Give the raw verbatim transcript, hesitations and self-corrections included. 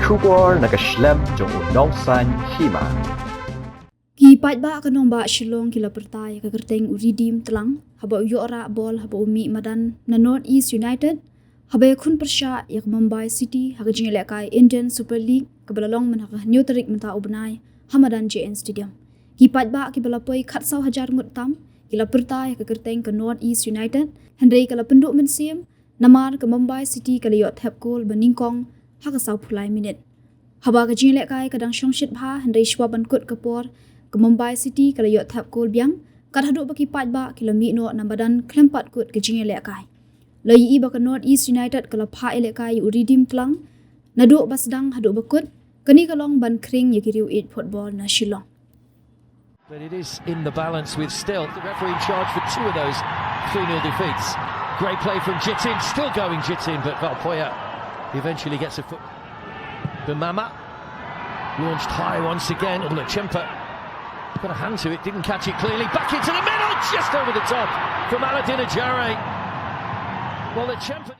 Khubor na ka shlem jong u Nongsaiñ Hima. Ki paidbah ka nongbah Shillong ki la pyrta ïa ka kyrteng u Redeem Tlang haba u ïoh rah bol haba u mih madan na North East United haba ïakhun pyrshah ïa ka Mumbai City ha ka jingïalehkai Indian Super League kaba la long mynta ka hynñiew tarik mynta u bnai ha madan J N Stadium. Ki paidbah kiba la poi khatsaw hajar ngut tam ki la pyrta ïa ka kyrteng ka North East United, hynrei ka la pynduh mynsiem namar ka Mumbai City ka la ïoh thep kol ba nyngkong ha ka sawphew lai minit. Haba ka jingïalehkai ka dang shong shit bha, hynrei shwa ban kut ka por ka Mumbai City ka la ïoh thep kol biang, kat haduh ba ki paidbah ki la mih noh na madan khlem pat kut ka jingïalehkai. La ïohi ba ka North East United ka la phah ïalehkai ïa u Redeem Tlang naduh ba sdang haduh ba kut. Kane ka long ban khring ïa ki riew ïeit football na Shillong. But it is in the balance with still the referee in charge for two of those three nil defeats. Great play from Jitin, still going Jitin, but Valpoya eventually gets a foot. Bimama launched high once again. Oh, Lachimpa got a hand to it, didn't catch it clearly. Back into the middle, just over the top from Aladdin Ajare. Well, Lachimpa.